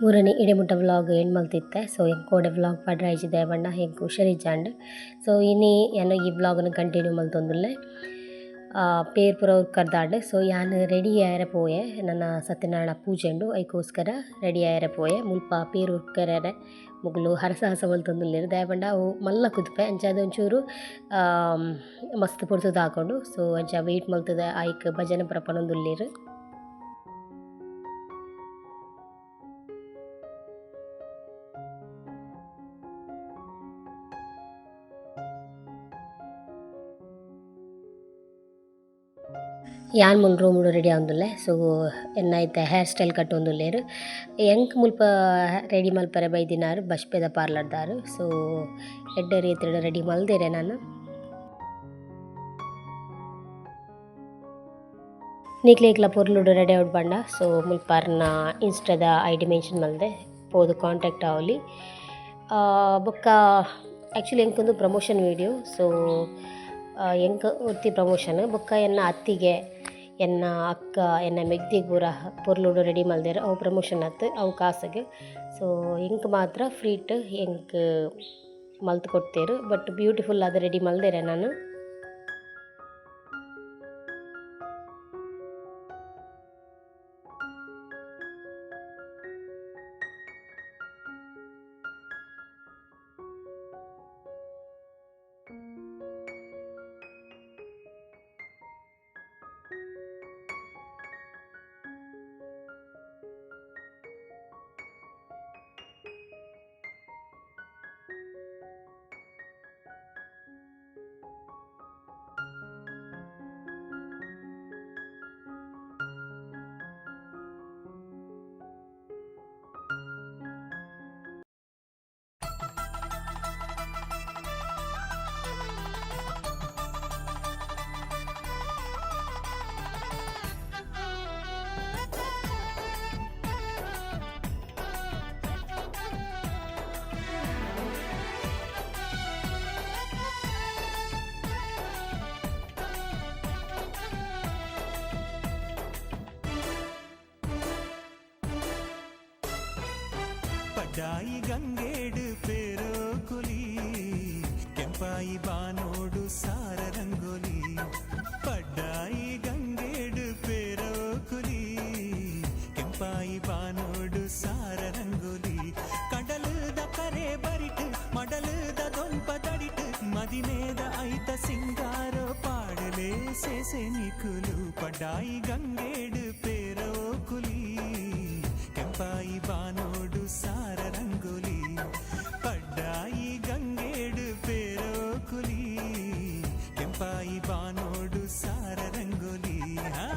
ಮೂರನೇ ಇಡೆ ಮುಟ್ಟ vlog and ಮಲ್ತಿತ್ತೆ. ಸೊ ಎಂಕ್ ಓಡೆ ವ್ಲಾಗ್ ಪಡ್ರಾಯಿಜಿದೆ ಬಣ್ಣ ಎಂಕ್ ಹುಷಾರಿಜ್ಜಾಂಡ್. ಸೊ ಇನಿ ಯಾನ್ ಈ ವ್ಲಾಗ್ನ್ ಕಂಟಿನ್ಯೂ ಮಲ್ತೊಂದುಲ್ಲೆ. ಪೇರ್ ಪೂರ ಉರ್ಕರ್ದಾಂಡ್. ಸೊ ಯಾನ್ ರೆಡಿ ಆಯೆರೆ ಪೋಯೆ, ನನ್ನ ಸತ್ಯನಾರಾಯಣ ಪೂಜೆ ಉಂಡು, ಐಕೋಸ್ಕರ ರೆಡಿ ಆಯೆರೆ ಪೋಯೆ. ಮುಲ್ಪ ಪೇರ್ ಉರ್ಕರೆರೆ ಮೊಕುಲು ಹರಸಾಹಸ ಮಲ್ತೊಂದುಲ್ಲೆರ್. ದಾಯೆ ಪಂಡ ಅವು ಮಲ್ಲ ಕುದುಪೆ, ಅಂಚಾದ್ ಒಂಚೂರು ಮಸ್ತ್ ಪೊರ್ತು ತಾಕೊಂಡು. ಸೊ ಅಂಚ ವೆಯ್ಟ್ ಮಲ್ತುದು ಐಕ್ ಭಜನೆ ಪೂರ ಪನೊಂದುಲ್ಲೆರ್. ಯಾನ್ ಮೂಲು ರೂಮುಡು ರೆಡಿ ಆವೊಂದುಲ್ಲೆ. ಸೊ ಎನ್ನ ಇತ್ತೆ ಹೇರ್ ಸ್ಟೈಲ್ ಕಟ್ಟೊಂದುಲ್ಲೆರ್. ಎಂಕ್ ಮುಲ್ಪ ರೆಡಿ ಮಲ್ಪರೆ ಬೈದಿನಾರ್ ಬಜ್ಪೆದ ಪಾರ್ಲರ್ದಾರ್. ಸೊ ಎಡ್ಡೆ ರೀತಿಡ್ ರೆಡಿ ಮಲ್ದೆರೆ ನನ. ನಿಕ್ಲೆಗ್ಲ ಪೊರ್ಲುಡು ರೆಡಿ ಆವೊಡು ಪಂಡ ಸೊ ಮುಲ್ಪ ಅರ್ನ ಇನ್ಸ್ಟಾದ ಐಡಿ ಮೆನ್ಷನ್ ಮಲ್ದೆ, ಪೋದು ಕಾಂಟ್ಯಾಕ್ಟ್ ಆವೊಲಿ. ಬೊಕ್ಕ ಆ್ಯಕ್ಚುಲಿ ಎಂಕೊಂದು ಪ್ರಮೋಷನ್ ವೀಡಿಯೋ. ಸೊ ಎಂಕ್ ಒರ್ತಿ ಪ್ರಮೋಷನ್ ಬೊಕ್ಕ ಎನ್ನ ಅತ್ತಿಗೆ, ಎನ್ನ ಅಕ್ಕ, ಎನ್ನ ಮೆಗ್ದಿಗ್ ಪೂರ ಪೊರ್ಲುಡು ರೆಡಿ ಮಲ್ದೆರ್. ಅವು ಪ್ರಮೋಷನ್ ಆತು, ಅವು ಕಾಸುಗ್. ಸೊ ಎಂಕ್ ಮಾತ್ರ ಫ್ರೀಟ್ ಎಂಕ್ ಮಲ್ತ್ ಕೊರ್ತೆರ್. ಬಟ್ ಬ್ಯೂಟಿಫುಲ್ ಆದ್ ರೆಡಿ ಮಲ್ದೆರೆ ನನ್. ಪಡ್ಡಾಯಿ ಗಂಗೇಡು ಪೇರೋಕುಲಿ, ಕೆಂಪಾಯಿ ಬಾನೋಡು ಸಾರ ರಂಗೋಲಿ. ಪಡ್ಡಾಯಿ ಗಂಗೇಡು ಪೇರೋಕುಲಿ, ಕೆಂಪಾಯಿ ಬಾನೋಡು ಸಾರ ರಂಗೋಲಿ. ಕಡಲುದ ಕರೆ ಬರಿಟ್, ಮಡಲುದ ದೊಂಪ ದಡಿಟ್, ಮದಿಮೇದ ಐತ ಸಿಂಗಾರೋ ಪಾಡಲೆ ಸೇಸೆ ನಿಕುಲು. ಪಡ್ಡಾಯಿ ಗಂಗೇಡು ಪೇರೋಕುಲಿ, ಕೆಂಪಾಯಿ ಬಾನೋಡು ಸಾರ ರಂಗೋಲಿ. ಪಡ್ಡಾಯಿ ಗಂಗೇಡು ಪೇರೋಕುಲಿ, ಕೆಂಪಾಯಿ ಬಾನೋಡು ಸಾರ ರಂಗೋಲಿ. ಹಾ.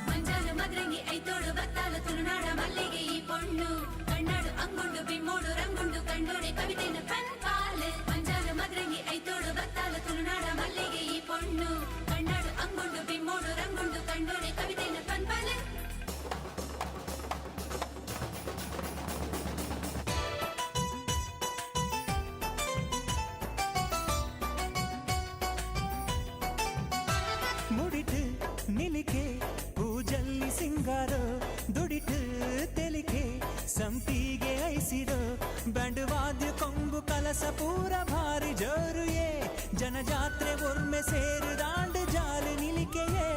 ಮಂಜಾಲು ಮದ್ರಂಗಿ ಐತೋಡು ಬತ್ತಾಲು ತುಳುನಾಡ ಮಲ್ಲಿಗೆ ಈ ಪೊಣ್ಣು. ಕಣ್ಣಾಡು ಅಂಗುಂಡು ಬಿಮ್ಮೋಡು ರಂಗುಂಡು ಕಂಡೋಡೆ ಕವಿತೆನ ಪನ್ಪಾಲು. ಮಂಜಾಲು ಮದ್ರಂಗಿ ಐತೋಡು ಬತ್ತಾಲು ತುಳುನಾಡ ಮಲ್ಲಿಗೆ ಈ ಪೊಣ್ಣು. ಕಣ್ಣಾಡು ಅಂಗುಂಡು ಬಿಮ್ಮೋಡು ರಂಗುಂಡು ಕಂಡೋಡೆ ಕವಿತೆನ ಪನ್ಪಾಲು. ಮುಡಿಟ್ ನಿಲಿಕೆ ಪೂಜಲ್ಲಿ ಸಿಂಗಾರೋ, ದುಡಿಟ್ ತೆಲಿಕೆ ಸಂಪಿಗೆ ಐಸಿರೋ. ಬ್ಯಾಂಡ್ ವಾದ್ಯ ಕೊಂಬು ಕಲಸ ಪೂರ ಭಾರಿ ಜೋರುಯೇ, ಜನಜಾತ್ರೆ ಒರ್ಮೆ ಸೇರು ದಾಂಡು ಜಾಲು ನಿಲಿಕೆಯೇ.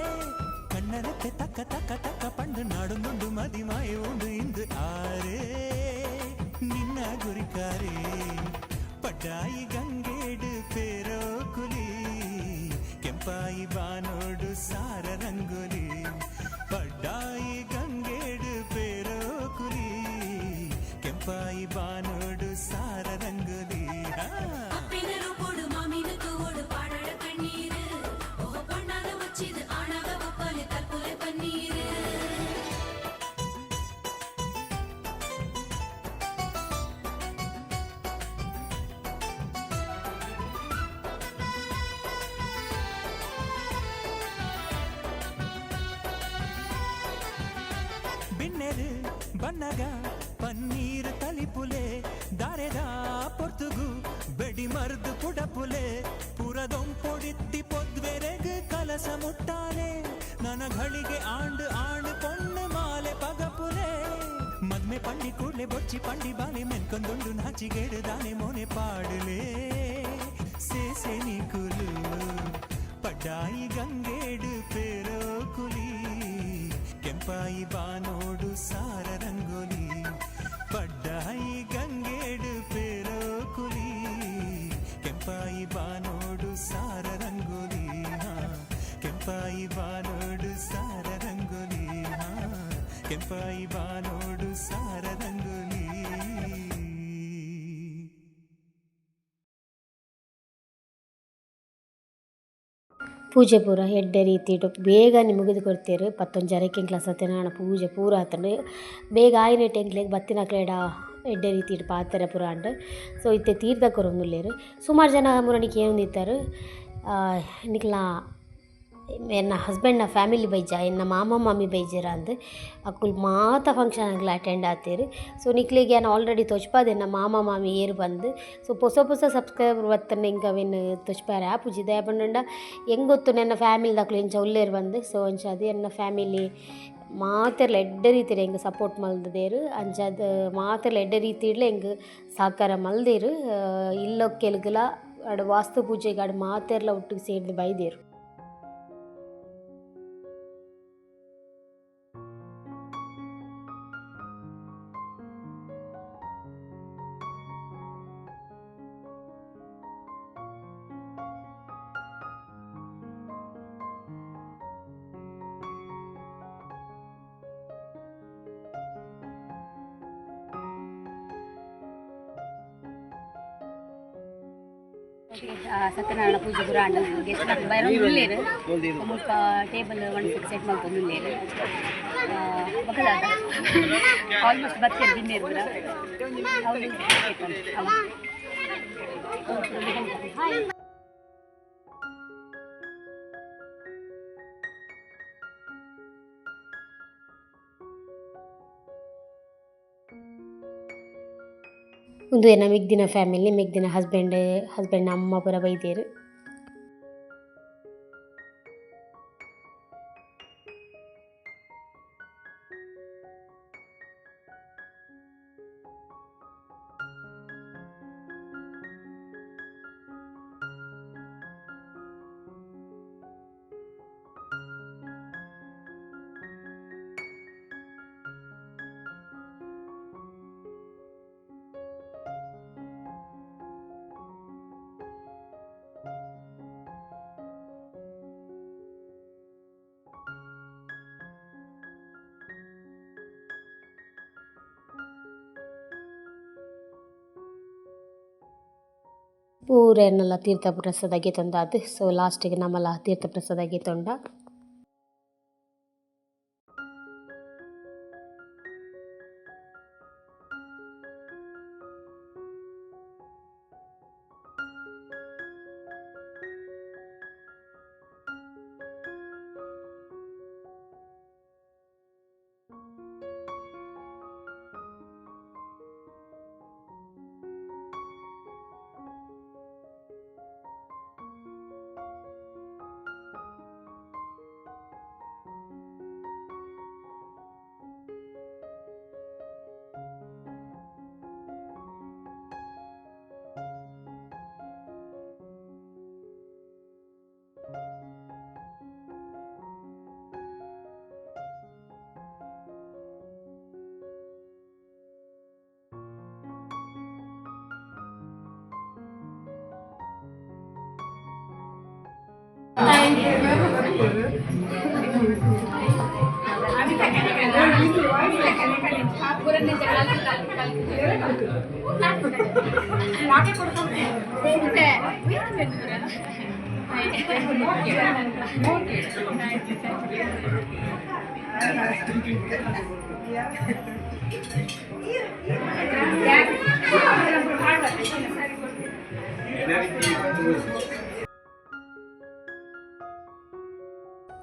ಕಣ್ಣರತ್ತೆ ತಕ್ಕ ತಕ್ಕ ತಕ್ಕ ಪಂಡು ನಾಡುಂದುಂಡು ಮದಿಮಾಯ ಉಂಡು ಇಂದು ಆರೇ ನಿನ್ನ ಗುರಿಕಾರೇ. ಪಡ್ಡಾಯಿ ಗಂಗೇಡು ಪೇರೋಕುಲಿ, ಕೆಂಪಾಯಿ ಬಾನೋಡು ಸಾರ ರಂಗೋಲಿ. ಪಡ್ಡಾಯಿ ಗಂಗೇಡು ಪೇರೋಕುಲಿ, ಕೆಂಪಾಯಿ ಬಾನೋಡು ಸಾರ ರಂಗೋಲಿ. ಹಾ. ಅಪ್ಪಿನ ರೂಪೋಡು ಮಾಮಿನ ತೂವೋಡು ಪಾಡಾಡ ಕಣ್ಣೀರು. ಓಹೋ பொண்ணாக வச்சிது ஆணாக வப்பாலு தற்கொலை பன்னீரு. ಬಿನ್ನೆರು ಬನ್ನಗ ಪನ್ನೀರ್ ತಲಿಪುಲೆ, ದಾರೆದ ಪೊರ್ತುಗು ಬೆಡಿ ಮರ್ದು ಪುಡಪುಲೆ, ಪುರದೊಂಪೊಡಿತ್ತಿ ಪೊದ್ವೆರೆ. ಅಂಚಿ ಪಂಡಿ ಬಾಲೆ ಮೆನ್ಕೊಂದುಂಡು ನಾಚಿಗೇಡು ದಾನೆ ಮೋನೆ ಪಾಡಲೇ ಸೇಸೆ ನಿಕುಲು ಪಡ್ಡಾಯಿ ಗಂಗೇಡು ಪೇರೋ ಕುಲಿ ಕೆಂಪಾಯಿ ಬಾನೋಡು ಸಾರ ರಂಗೋಲಿ ಪಡ್ಡಾಯಿ ಗಂಗೇಡು ಪೇರೋ ಕುಲಿ ಕೆಂಪಾಯಿ ಬಾನೋಡು ಸಾರ ರಂಗೋಲಿ ಹಾ ಕೆಂಪಾಯಿ ಬಾನೋಡು ಸಾರ ರಂಗೋಲಿ ಹಾ ಕೆಂಪಾಯಿ ಬಾನೋಡು ಸಾರ ರಂಗೋಲಿ. ಪೂಜೆ ಪೂರ ಎಡ್ಡೆ ರೀತಿಡ್ ಬೇಗನೆ ಮುಗಿದ್ ಕೊರ್ತೆರ್. ಪತ್ತೊಂಜಿ ಎಂಕ್ಲ ಸತ್ಯನಾರಾಯಣ ಪೂಜೆ ಪೂರ ಆತುಂಡು. ಬೇಗ ಆಯಿನೆಟ್ ಎಂಕ್ಲೆಗ್ ಬತ್ತಿನಕ್ಲೆಡ ಎಡ್ಡೆ ರೀತಿಡ್ ಪಾತೆರ ಪೂರ ಆಂಡ್. ಸೊ ಇತ್ತೆ ತೀರ್ಥ ಕೊರೊಂದುಲ್ಲೆರ್. ಸುಮಾರ್ ಜನ ಮುರನಿ ಕೇನೊಂದಿತ್ತೆರ್ ನಿಕ್ಲ್ನ ಎನ್ನ ಹಸ್ಬೆಂಡ್ನ ಫ್ಯಾಮಿಲಿ ಬೈಜ, ಎನ್ನ ಮಾಮ ಮಾಮಿ ಬೈಜೆರ್ ಅಂದ್. ಅಕುಲು ಮಾತ ಫಂಕ್ಷನ್ ಗ್ಲಾ ಅಟೆಂಡ್ ಆತೆರ್. ಸೊ ನಿಕ್ಲೆಗ್ ಯಾನ್ ಆಲ್ರೆಡಿ ತೋಜ್ಪಾದೆ ಎನ್ನ ಮಾಮ ಮಾಮಿ ಏರ್ ಪಂದ್. ಸೊ ಪೊಸ ಪೊಸ ಸಬ್ಸ್ಕ್ರೈಬರ್ ಬತ್ತುಂಡ ಎಂಕ್ ಅವೆನ್ ತೋಜ್ಪಾಯೆರೆ ಆಪುಜಿ, ದಾಯೆ ಪಂಡುಂಡ ಎಂಕ್ ಗೊತ್ತುಂಡು ಎನ್ನ ಫ್ಯಾಮಿಲಿ ದಕುಲು ಎಂಚ ಉಲ್ಲೆರ್ ಪಂದ್. ಸೊ ಅಂಚಾದ್ ಎನ್ನ ಫ್ಯಾಮಿಲಿ ಮಾತೆರ್ಲ ಎಡ್ಡೆ ರೀತಿಡ್ ಎಂಕ್ ಸಪೋರ್ಟ್ ಮಲ್ತ್ದೆರ್. ಅಂಚಾದ್ ಮಾತೆರ್ಲ ಎಡ್ಡೆ ರೀತಿಡ್ಲ ಎಂಕ್ ಸಹಕಾರ ಮಲ್ದೆರ್. ಇಲ್ಲೊಕ್ಕೆಲ್ಗ್ಲ ಅಡ್ ವಾಸ್ತು ಪೂಜೆಗ್ ಅಡ್ ಮಾತೆರ್ಲ ಒಟ್ಟುಗು ಸೇರ್ದ್ ಬೈದೆರ್. ಸತ್ಯನಾರಾಯಣ ಪೂಜೆ ಪೂರ ಆಂಡ್. ಗೆಸ್ಟ್ ಬೈರೊಂದು ಉಲ್ಲೆರ್. ಮುಲ್ಪ ಟೇಬಲ್ ಒಣಸಕ್ಕೆ ಸೆಟ್ ಮಲ್ತೊಂದು ಉಲ್ಲೆರ್. ಬೊಕದಾದ ಆಲ್ಮೋಸ್ಟ್ ಬತ್ತೆರ್ ಬಿನ್ನೆರ್ ಪೂರ. ಅವ್ಲು ಹಾಯ್. ಉಂದು ಎನ್ನ ಮೆಗ್ದಿನ ಫ್ಯಾಮಿಲಿ, ಮೆಗ್ದಿನ ಹಸ್ಬೆಂಡ್, ಹಸ್ಬೆಂಡ್ನ ಅಮ್ಮ ಪೂರ ಬೈದೆರ್. ಪೂರೆರ್ನಲ ತೀರ್ಥ ಪ್ರಸಾದ ಗೆತೊಂದಾದ್. ಸೊ ಲಾಸ್ಟಿಗೆ ನಮಲ ತೀರ್ಥ ಪ್ರಸಾದ ಗೆತೊಂಡ.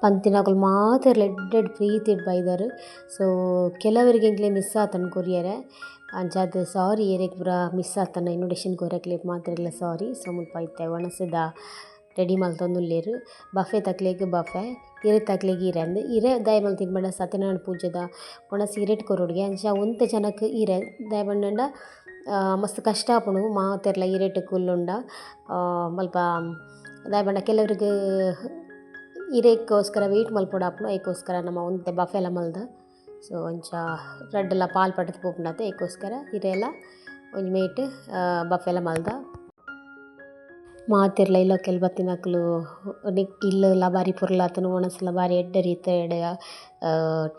ಪಂತಿನಕುಲು ಮಾತೆರ್ಲ ಎಡ್ಡೆಡ್ ಪ್ರೀತಿಡ್ ಬೈದೆರ್. ಸೊ ಕೆಲವರಿಗೆ ಎಂಕ್ಲೆ ಮಿಸ್ ಆತಂಡ್ ಕೊರಿಯೆರೆ. ಅಂಚಾದ್ ಸಾರಿ ಏರೆಗ್ ಪೂರ ಮಿಸ್ ಆತಂಡ ಇನ್ವಿಟೇಷನ್ ಕೊರ್ಯಕ್ಲೆ ಮಾತೆರೆಗ್ಲ ಸಾರಿ. ಸೊ ಮುಲ್ಪ ಇತ್ತೆ ಒಣಸುದ ರೆಡಿ ಮಲ್ತೊಂದುಲ್ಲೆರ್ ಬಫೆ ತಕ್ಲೆಗ್ ಬಫೆ ಇರೆ ತಕ್ಲೆಗ್ ಇರೆ ಅಂದ್ ಇರೆ ದಾಯೆ ಮಲ್ತಿನಿ ಪಂಡ ಸತ್ಯನಾರಾಯಣ ಪೂಜೆದ ವನಸ್ ಇರೆಟ್ ಕೊರೊಡುಗೆ ಅಂಚ ಒಂತೆ ಜನಕ್ ಇರೆ ದಾಯೆ ಪಂಡಂಡ ಮಸ್ತ್ ಕಷ್ಟ ಆಪುಂಡು ಮಾತೆರ್ಲ ಇರೆಟ್ ಕುಲ್ಲುಂಡ ಮಲ್ಪ ದಾಯೆ ಪಂಡ ಕೆಲವರಿಗೆ ಇರೆಕ್ಕೋಸ್ಕರ ವೇಟ್ ಮಲ್ಪೊಡಾಪುಂಡು ಐಕೋಸ್ಕರ ನಮ ಒಂತೆ ಬಫೆಲ ಮಲ್ದ. ಸೊ ಅಂಚ ರಡ್ಡ್ ಲ ಪಾಲ್ ಪಟ್ಟುದು ಪೋಪುಂಡತೆ ಐಕೋಸ್ಕರ ಇರೆಲ ಒಂಜಿ ಮೈಟ್ ಬಫೆಲ ಮಲ್ದ. ಮಾತೆರ್ಲ ಇಲ್ಲೊಕ್ಕೆಲ್ ಬತ್ತಿನಕುಲು ಇಲ್ಲುಲ ಬಾರಿ ಪೊರ್ಲಾತುಂಡು ವನಸುಲ ಬಾರಿ ಎಡ್ಡೆ ರೀತಿಡ್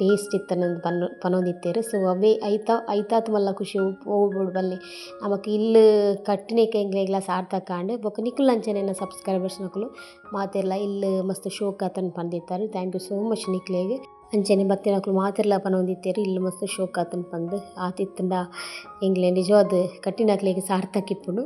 ಟೇಸ್ಟ್ ಇತ್ತುಂಡು ಪನೊಂದಿತ್ತೆರ್. ಸೊ ಅವ್ವೆ ಐತ ಐತಾತ್ ಮಲ್ಲ ಖುಷಿ ಒವು ಬಲ್ಲಿ ನಮಕ್ ಇಲ್ಲ್ ಕಟ್ಟಿನೆಕ್ ಎಂಕ್ಲೆಗ್ಲ ಸಾರ್ಥಕ ಆಂಡ್. ಬೊಕ ನಿಕುಲು ಅಂಚನೆ ಎನ್ನ ಸಬ್ಸ್ಕ್ರೈಬರ್ಸ್ ನಕುಲು ಮಾತೆರ್ಲ ಇಲ್ಲ್ ಮಸ್ತ್ ಶೋಕು ಆತುಂಡು ಪಂದಿತ್ತರ್. Thank you so much ನಿಕ್ಲೆಗ್. ಅಂಚನೆ ಬತ್ತಿನಕುಲು ಮಾತೆರ್ಲ ಪನೊಂದಿತ್ತೆರ್ ಇಲ್ಲ್ ಮಸ್ತ್ ಶೋಕು ಆತುಂಡು ಪಂದ್. ಆತಿತ್ತುಂಡ ಎಂಕ್ಲೆ ನಿಜವಾದ್ ಕಟ್ಟಿನಕ್ಲೆಗ್ ಸಾರ್ಥಕ ಇಪ್ಪುಂಡು.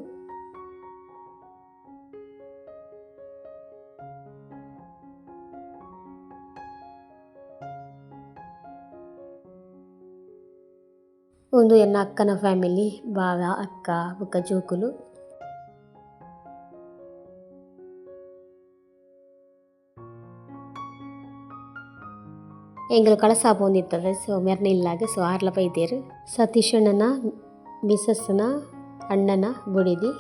ಉಂದು ಎನ್ನ ಅಕ್ಕನ ಫ್ಯಾಮಿಲಿ, ಬಾವ, ಅಕ್ಕ ಬೊಕ್ಕ ಜೋಕುಲು. ಎಂಕುಲು ಕಳಸ ಪೋವೊಂದಿತ್ತದ ಸೊ ಮೆರ್ನ ಇಲ್ಲಾಗ ಸೊ ಆರ್ಲ ಬೈದೆರ್. ಸತೀಶಣ್ಣನ ಮಿಸಸ್ನ ಅಣ್ಣನ ಬೊಡೆದಿ.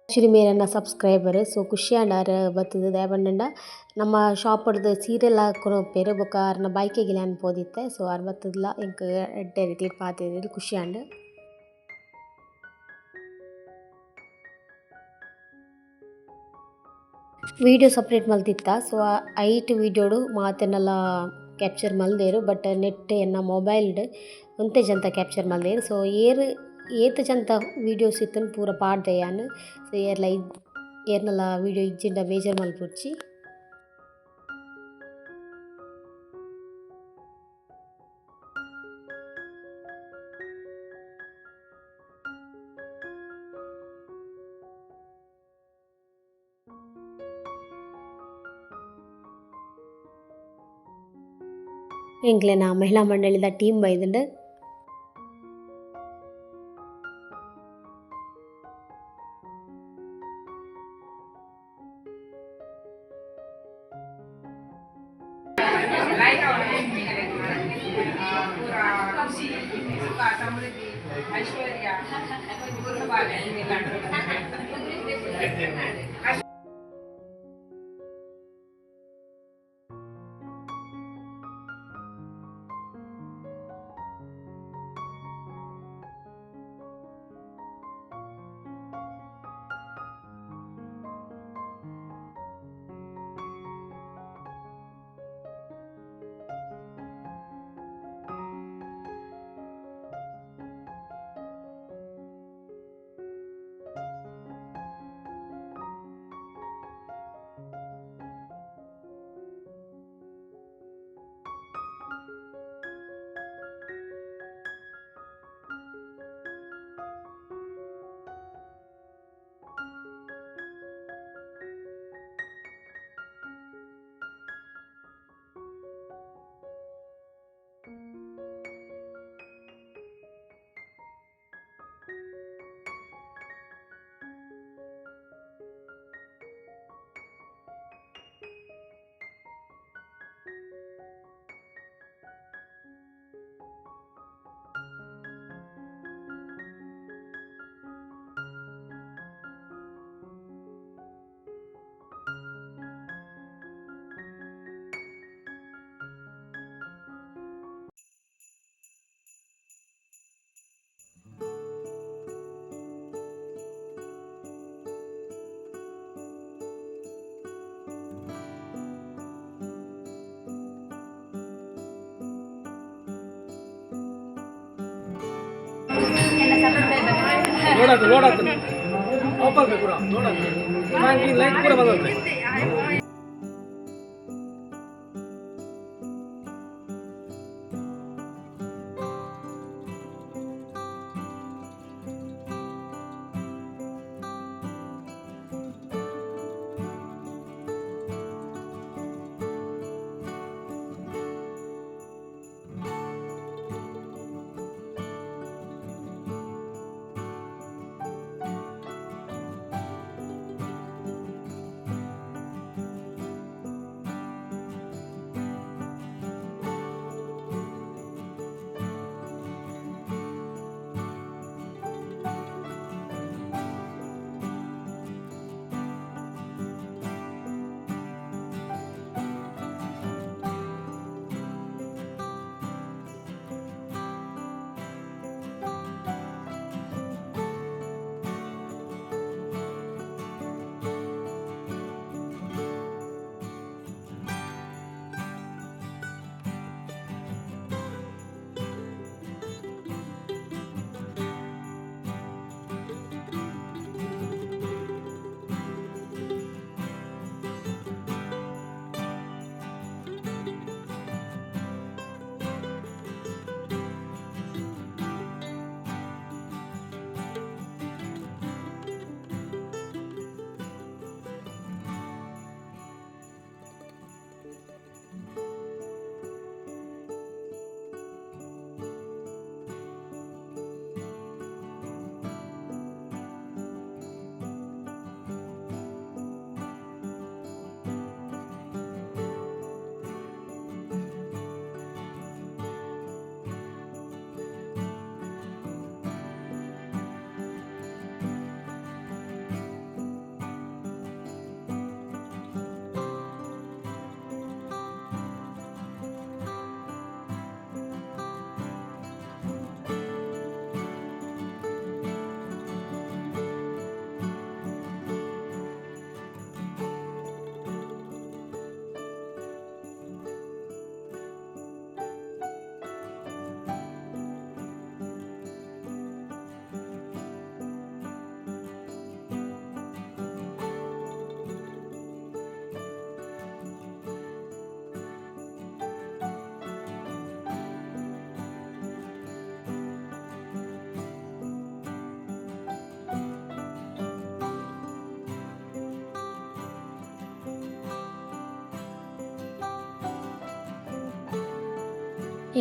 ಆಕ್ಚುಲಿ ಮೇರೆನ ಸಬ್ಸ್ಕ್ರೈಬರ್ ಸೊ ಖುಷಿ ಆಂಡ್ ಆರ್ ಬತ್ತುದು ದಾಯೆ ಪಂಡಂಡ ನಮ್ಮ ಶಾಪ್ ಡ್ದು ಸೀರೆಲ ಕೊನೊಪೆರ್ ಬೊಕ ಆರ್ನ ಬೈಕ್ ಗ್ ಯಾನ್ ಪೋದಿತ್ತೆ. ಸೊ ಆರ್ ಬತ್ತುದ್ಲ ಎಂಕ್ ಎಡ್ಡೆ ರೀತಿಡ್ ಪಾತೆರ್ಯೆರ್ ಖುಷಿ ಆಂಡ್. ವೀಡಿಯೋ ಸಪರೇಟ್ ಮಲ್ತಿತ್ತ ಸೊ ಐಟ್ ವೀಡಿಯೋಡು ಮಾತೆರ್ನಲ ಕ್ಯಾಪ್ಚರ್ ಮಲ್ದೆರ್ ಬಟ್ ನೆಟ್ ಎನ್ನ ಮೊಬೈಲ್ ಡ್ ಒಂತೆ ಜಂತ ಕ್ಯಾಪ್ಚರ್ ಮಲ್ದೆರ್. ಸೊ ಏರ್ ಏತ್ ಜಂತ ವೀಡಿಯೋಸ್ ಇತ್ತುಂಡು ಪೂರ ಪಾಡ್ದೆ ಯಾನ್. ಸೊ ಏರ್ಲ ಏರ್ನಲ ವೀಡಿಯೋ ಇಜ್ಜಿಂಡ ಬೇಜಾರ್ ಮಲ್ಪೊಡ್ಚಿ. ಎಂಕ್ಲೆನ ಮಹಿಳಾ ಮಂಡಳಿದ ಟೀಮ್ ಬೈದುಂಡು. ಲೋಡ್ ಲೋಡ್ ಆಗ್ತದೆ ಓಪನ್ ಪೂರ ಲೋಡ್ ಆಗ್ತದೆ ಲೈಟ್ ಪೂರ ಬಂದತ್ತೆ.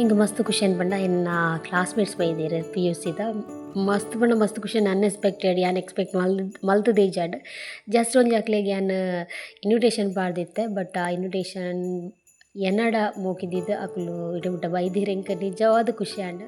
ಎಂಕ್ ಮಸ್ತ್ ಖುಷಿ ಪಂಡ ಎನ್ನ ಕ್ಲಾಸ್ಮೇಟ್ಸ್ ಬೈದೆರ್ ಪಿಯುಸಿದ. ಮಸ್ತ್ ಪಂಡ ಮಸ್ತ್ ಖುಷಿ. ಅನ್ಎಕ್ಸ್ಪೆಕ್ಟೆಡ್, ಯಾನ್ ಎಕ್ಸ್ಪೆಕ್ಟ್ ಮಲ್ತುದೇ ಇಜ್ಜಾಂಡ್. ಜಸ್ಟ್ ಒಂಜಿ ಅಕ್ಲೆಗ್ ಯಾನ್ ಇನ್ವಿಟೇಷನ್ ಪಾಡ್ದಿತ್ತೆ. ಬಟ್ ಆ ಇನ್ವಿಟೇಷನ್ ಎನ್ನಡ ಮೋಕಿದಿದ್ದು ಅಕುಲು ಇಡೆ ಮುಟ ಬೈದೆರ್. ಎಂಕ್ ನಿಜವಾದ್ ಖುಷಿ ಆಂಡ್.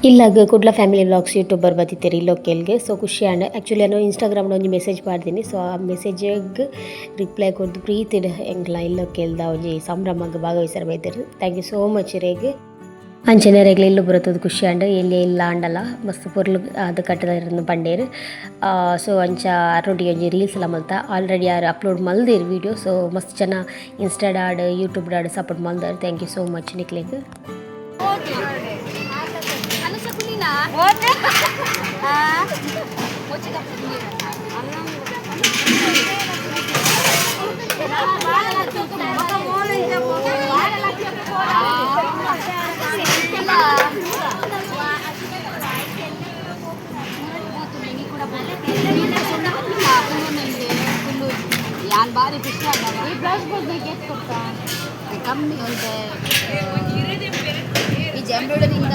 ಇಲ್ಲಾಗ ಕುಡ್ಲ ಫ್ಯಾಮಿಲಿ ವ್ಲಾಗ್ಸ್ ಯೂಟ್ಯೂಬರ್ ಬತ್ತಿತ್ತೀರಿ ಇಲ್ಲೊಕ್ಕೆಲ್ಗೆ. ಸೊ ಖುಷಿ ಆಂಡ್. ಆ್ಯಕ್ಚುಲಿ ನಾನು ಇನ್ಸ್ಟಾಗ್ರಾಮ್ನ ಒಂಜಿ ಮೆಸೇಜ್ ಪಾಡ್ದೀನಿ. ಸೊ ಆ ಮೆಸೇಜ್ಗೆ ರಿಪ್ಲೈ ಕೊರ್ದು ಪ್ರೀತಿಡ್ ಎಂಕ್ಲ ಇಲ್ಲೊಕ್ಕೆಲ್ದ ಒಂಜಿ ಸಂಭ್ರಮಗ್ ಭಾಗವಹಿಸರ ಬೈದೆರ್. Thank you so much ಇರೆಗ್. ಅಂಚನೆ ರೆಗ್ಲ ಇಲ್ಲು ಬರತ್ತದ ಖುಷಿ ಆಂಡ್. ಎಲ್ಲಿ ಇಲ್ಲ ಆಂಡಲ ಮಸ್ತ್ ಪೊರ್ಲು ಅದು ಕಟ್ಟದ ಪಂಡೇರ್. ಸೊ ಅಂಚ ಅರೊಟ್ಟಿಗೆ ಒಂಜಿ ರೀಲ್ಸ್ ಎಲ್ಲ ಮಲ್ತ. ಆಲ್ರೆಡಿ ಆರ್ ಅಪ್ಲೋಡ್ ಮಲ್ದೇರ್ ವೀಡಿಯೋ. ಸೊ ಮಸ್ತ್ ಜನ ಇನ್ಸ್ಟಾಡ್ ಆಡ್ ಯೂಟ್ಯೂಬ್ ಆಡ್ ಸಪೋರ್ಟ್ ಮಲ್ದಾರ್. Thank you so much ನಿಕ್ಲೆಗ್. ಯಾನ್ ಬಾರಿ ಖುಷಿ ಈ ಬ್ಲೌಸ್ ಕಮ್ಮಿ ಒಂದು ಈ ಎಂಬ್ರಾಯ್ಡರಿಂಗ್.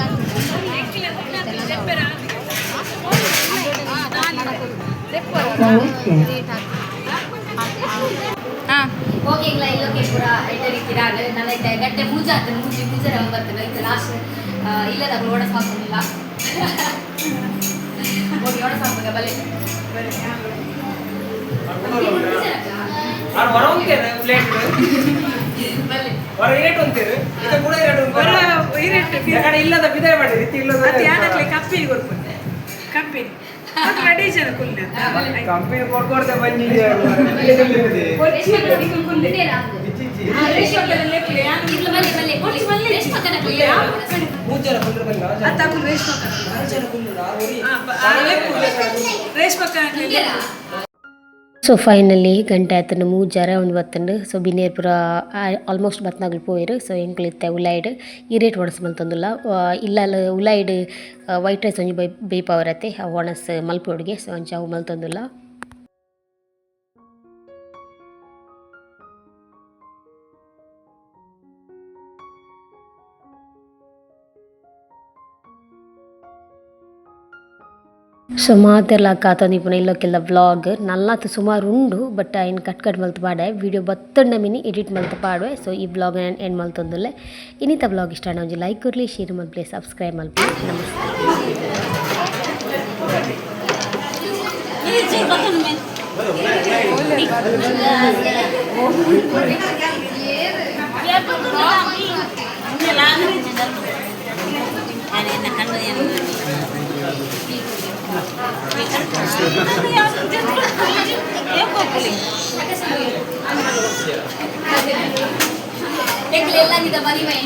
ಓಕೆ, ಇಲ್ಲ ಇಲ್ಲೋಕೆ ಪೂರ ಎಡ್ಡೆ ರೀತಿ ರಾಡ್ ನನ್ನ ಗಡ್ಡೆ ಪೂಜೆ ಆಗ್ತದೆ. ಮೂಜಿ ಪೂಜೆ ಬರ್ತದೆ. ಇತ್ತೆ ಲಾಸ್ಟ್ ಇಲ್ಲದ ಓಡಸ್ ಹಾಕೊಂಡಿಲ್ಲ. ಓಕೆ, ಓಡಸ್ ಹಾಕುವಾಗ ಬಲೆ. ಆರ್ ಹೊರ ಉಂತೇರು ಪ್ಲೇಟ್. ಬಲೆ. ಹೊರ ಇರೇಟ್ ಉಂತೇರು ಇದು ಕೂಡ ಇರೇಟ್ ಉಂಟು. ಯಾಕಂದ್ರೆ ಇಲ್ಲದ ಬಿದಾಯ ಮಾಡಿ ರೀತಿ ಇಲ್ಲದ. ಕಂಪನಿ ಕೊಡ್ಪುಂಡೆ ಕಂಪನಿ ರೆಡಿ ಜನ ಕುಲ್ಲೆ. ಕಂಪನಿ ಕೊಡ್ಕೊಡ್ತೆ ಬಂದಿ. ಮೂರು ಜನ ಕುಂದ್ರ ಬಂದ. ಆರು ಜನ ಕುಂದ್ರ. ರೇಷ್ಮಾ. ಸೊ ಫೈನಲಿ ಗಂಟೆ ಆತನ ಮೂಜಾರ ಒಂದು ಬತ್ತಂಡು. ಸೊ ಬಿನ್ನೇರ್ ಪೂರ ಆಲ್ಮೋಸ್ಟ್ ಬತ್ನಾಗಲು ಪೋಯೆರ್. ಸೊ ಎಂಕ್ಲು ಇತ್ತೆ ಉಲಾಯಿಡ್ ಇರೇಟ್ ಒಣಸ್ ಮಲ್ತೊಂದುಲ್ಲ. ಇಲ್ಲ ಉಲಾಯಿಡ್ ವೈಟ್ ರೈಸ್ ಒಂಜಿ ಬೈ ಬೇಯ್ಪಾವರತೆ ಆ ಒಣಸ್ ಮಲ್ಪೊಡುಗೆ. ಸೊ ಅಂಚ ಅವು ಮಲ್ತೊಂದುಲ್ಲ. ಸೊ ಮಾತೆರ್ಲ ಕಾತೊಂದಿಪ್ಪುನ ಇಲ್ಲೊಕ್ಕೆಲ್ಲ ವ್ಲಾಗ್ ನಲ್ಲಾತ್ ಸುಮಾರು ಉಂಡು. ಬಟ್ ಐನ್ ಕಟ್ ಕಟ್ ಮಲ್ತ್ ಪಾಡೆ. ವೀಡಿಯೋ ಬತ್ತಂಡ ಮಿನಿ ಎಡಿಟ್ ಮಲ್ತ್ ಪಾಡುವೆ. ಸೊ ಈ ವ್ಲಾಗ್ ಎಂಡ್ ಮಲ್ತೊಂದುಲ್ಲೆ. ಇನ್ನಿತ ವ್ಲಾಗ್ ಇಷ್ಟ ಆಂಡ ಒಂಜಿ ಲೈಕ್ ಕೊರ್ಲಿ, ಶೇರ್ ಮಲ್ಪಲೆ, ಸಬ್ಸ್ಕ್ರೈಬ್ ಮಲ್ಪಲೆ. ನಮಸ್ತೆ. ಎಂಕ್ಲೆಲ್ಲ ನಿದ ಮನಿ ಮೈ.